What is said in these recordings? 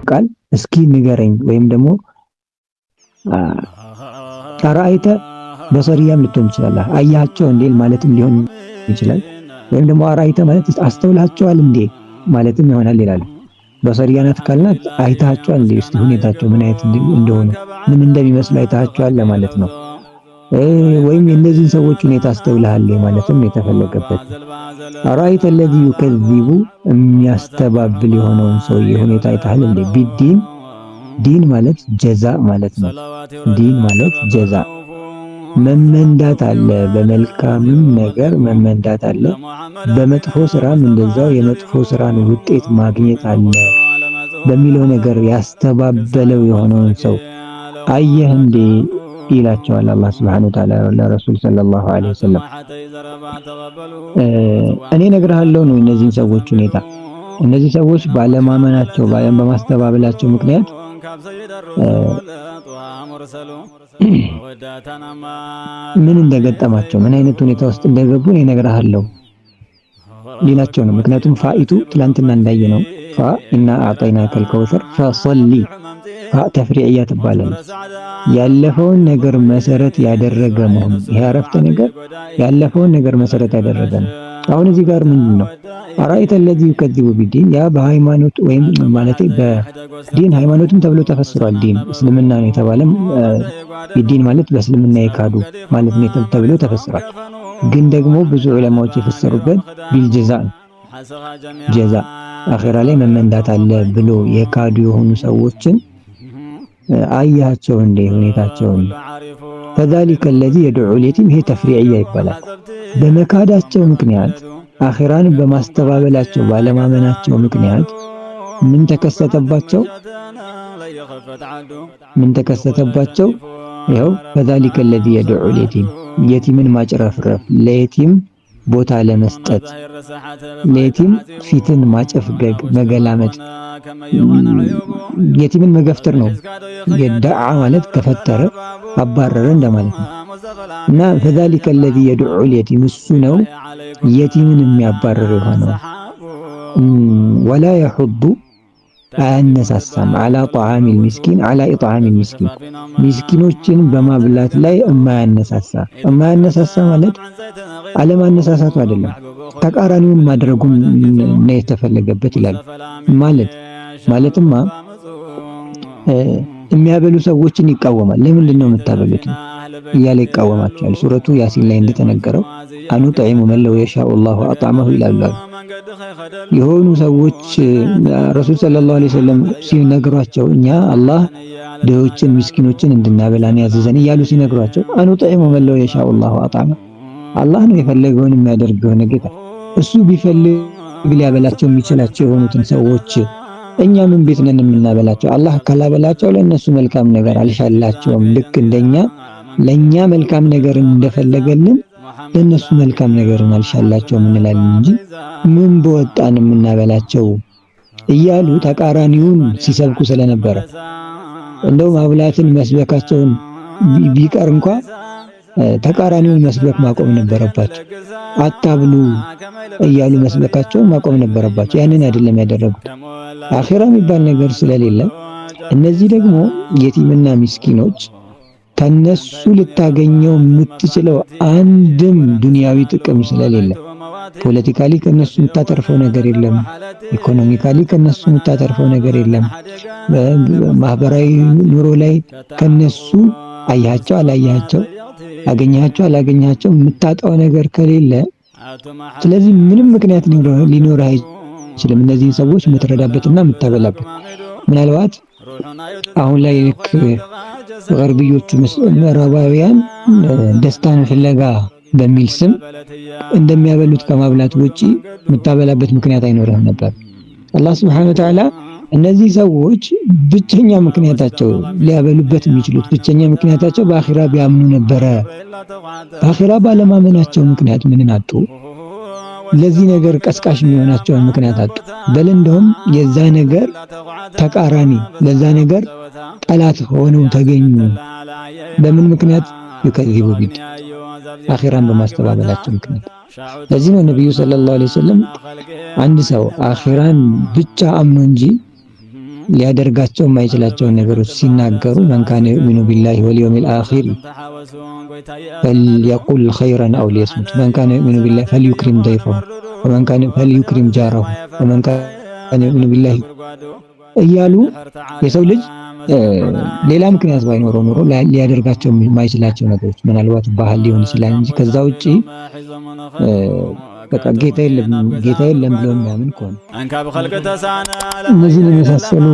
ቃል እስኪ ንገረኝ ወይም ደግሞ أرأيت بصرية ም ልትሆን ይችላል። አያቸው እንዴ ማለትም ሊሆን ይችላል። ወይም ደግሞ أرأيت ማለት አስተውላቸዋል እንዴ ማለትም ይሆናል ይላሉ። بصرية ናት ካልናት አይታቸዋል እንዴ፣ እስቲ ሁኔታቸው ምን አይነት እንደሆነ ምን እንደሚመስሉ አይታቸዋል ለማለት ነው። ወይም የእነዚህን ሰዎች ሁኔታ አስተውለሃል ማለትም የተፈለገበት። أرأيت الذي يكذب የሚያስተባብል የሆነውን ሰውዬ ሁኔታ አይተሃል እንዴ? بالدين دين ማለት جزاء ማለት ነው። دين ማለት جزاء መመንዳት አለ። በመልካምም ነገር መመንዳት አለ። በመጥፎ ስራም እንደዛው የመጥፎ ስራን ውጤት ማግኘት አለ በሚለው ነገር ያስተባበለው የሆነውን ሰው አየህ እንዴ ይላቸዋል አላህ سبحانه وتعالى ለረሱል صلى الله عليه وسلم። እኔ እነግርሃለሁ ነው እነዚህን ሰዎች ሁኔታ። እነዚህ ሰዎች ባለማመናቸው በማስተባበላቸው ምክንያት ምን እንደገጠማቸው ምን አይነት ሁኔታ ውስጥ እንደገቡ እኔ እነግርሃለሁ ሊላቸው ነው። ምክንያቱም ፋኢቱ ትላንትና እንዳየነው فاء إنا أعطيناك الكوثر فصل فاء تفريعية ትባላለች። ያለፈውን ነገር መሰረት ያደረገ መሆኑ ይሄ አረፍተ ነገር ያለፈውን ነገር መሰረት ያደረገ ነው። አሁን እዚህ ጋር ምንድን ነው أرأيت الذي يكذب بالدين ያ በሃይማኖት ወይም ማለቴ በ دين ሃይማኖትም ተብሎ ተፈስሯል። دين እስልምና ነው የተባለም بالدين ማለት በእስልምና የካዱ ማለት ነው ተብሎ ተፈስሯል። ግን ደግሞ ብዙ ዑለማዎች የፈሰሩበት بالجزاء ነው። جزاء አኼራ ላይ መመንዳት አለ ብሎ የካዱ የሆኑ ሰዎችን አያቸው እንዴ ሁኔታቸውን። فذلك الذي يدع اليتيم ይሄ تفريعية ይባላል። በመካዳቸው ምክንያት አኼራን በማስተባበላቸው ባለማመናቸው ምክንያት ምን ተከሰተባቸው? ምን ተከሰተባቸው? ይኸው فذلك الذي يدع اليتيم የቲምን ማጭረፍረፍ፣ ለየቲም ቦታ ለመስጠት፣ ለየቲም ፊትን ማጨፍገግ፣ መገላመጥ፣ የቲምን መገፍተር ነው። የ دع ማለት ከፈተረ አባረረ እንደማለት ነው። እና فذلك الذي يدع اليتيم እሱ ነው የቲምን የሚያባርር የሆነው። ولا يحض አያነሳሳም፣ على طعام المسكين على إطعام المسكين ሚስኪኖችን በማብላት ላይ የማያነሳሳ። የማያነሳሳ ማለት አለማነሳሳቱ አይደለም፣ ተቃራኒውን ማድረጉም ነው የተፈለገበት ይላል። ማለት ማለትማ የሚያበሉ ሰዎችን ይቃወማል። ለምንድን ነው የምታበሉት እያለ ይቃወማቸዋል። ሱረቱ ያሲን ላይ እንደተነገረው أنطعم من لو يشاء الله أطعمه ይላሉ። የሆኑ ሰዎች ረሱል صلى الله عليه وسلم ሲነግሯቸው እኛ አላህ ድሆችን ምስኪኖችን እንድናበላን ያዘዘን እያሉ ሲነግሯቸው أنطعم من لو يشاء الله أطعمه አላህ ነው የፈለገውን የሚያደርግ የሆነ ጌታ እሱ ቢፈልግ ሊያበላቸው የሚችላቸው የሆኑትን ሰዎች እኛ ምን ቤት ነን የምናበላቸው? አላህ ካላበላቸው ለእነሱ መልካም ነገር አልሻላቸውም። ልክ እንደኛ ለኛ መልካም ነገርን እንደፈለገልን ለእነሱ መልካም ነገርን አልሻላቸውም እንላለን እንጂ ምን በወጣን የምናበላቸው እያሉ ተቃራኒውን ሲሰብኩ ስለነበረ እንደው ማብላትን መስበካቸውን ቢቀር እንኳ ተቃራኒውን መስበክ ማቆም ነበረባቸው። አታብሉ እያሉ መስበካቸውን ማቆም ነበረባቸው። ያንን አይደለም ያደረጉት። አኺራ የሚባል ነገር ስለሌለ እነዚህ ደግሞ የቲምና ምስኪኖች ከነሱ ልታገኘው የምትችለው አንድም ዱንያዊ ጥቅም ስለሌለ politically ከነሱ የምታተርፈው ነገር የለም። economically ከነሱ የምታተርፈው ነገር የለም። ማህበራዊ ኑሮ ላይ ከነሱ አያቸው አላያቸው አገኘሃቸው አላገኘሃቸው የምታጣው ነገር ከሌለ፣ ስለዚህ ምንም ምክንያት ሊኖርህ አይችልም እነዚህን ሰዎች የምትረዳበትና የምታበላበት። ምናልባት አሁን ላይ ልክ ገርብዮቹ ምዕራባውያን ደስታን ፍለጋ በሚል ስም እንደሚያበሉት ከማብላት ውጪ የምታበላበት ምክንያት አይኖርህም ነበር። አላህ ስብሐነ ወተዓላ እነዚህ ሰዎች ብቸኛ ምክንያታቸው ሊያበሉበት የሚችሉት ብቸኛ ምክንያታቸው በአኺራ ቢያምኑ ነበረ። በአኺራ ባለማመናቸው ምክንያት ምንን አጡ? ለዚህ ነገር ቀስቃሽ የሚሆናቸውን ምክንያት አጡ። በል እንደውም የዛ ነገር ተቃራኒ ለዛ ነገር ጠላት ሆነው ተገኙ። በምን ምክንያት? يكذب بالدين አኺራን በማስተባበላቸው ምክንያት። ለዚህ ነው ነብዩ صلى الله عليه وسلم አንድ ሰው አኺራን ብቻ አምኖ እንጂ ሊያደርጋቸው የማይችላቸውን ነገሮች ሲናገሩ من كان يؤمن بالله واليوم الآخر فليقل خيرا أو ليصمت، من كان يؤمن بالله فليكرم ضيفه، ومن كان فليكرم جاره، ومن كان يؤمن بالله እያሉ የሰው ልጅ ሌላ ምክንያት ባይኖረው ኖሮ ሊያደርጋቸው የማይችላቸው ነገሮች ምናልባት ባህል ሊሆን ይችላል እንጂ ከዛ ውጪ በቃ ጌታ የለም ጌታ የለም ብሎ የሚያምን ከሆነ እነዚህን የመሳሰሉ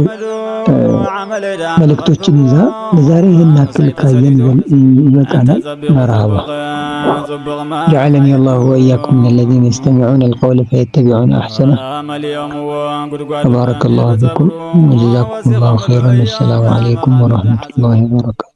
መልእክቶችን ይዛ ለዛሬ ይህን ያክል ካየን ይበቃናል። መርሃባ። جعلني الله وإياكم من الذين يستمعون القول فيتبعون أحسنه. وبارك الله فيكم وجزاكم الله خيرا. والسلام عليكم ورحمة الله وبركاته.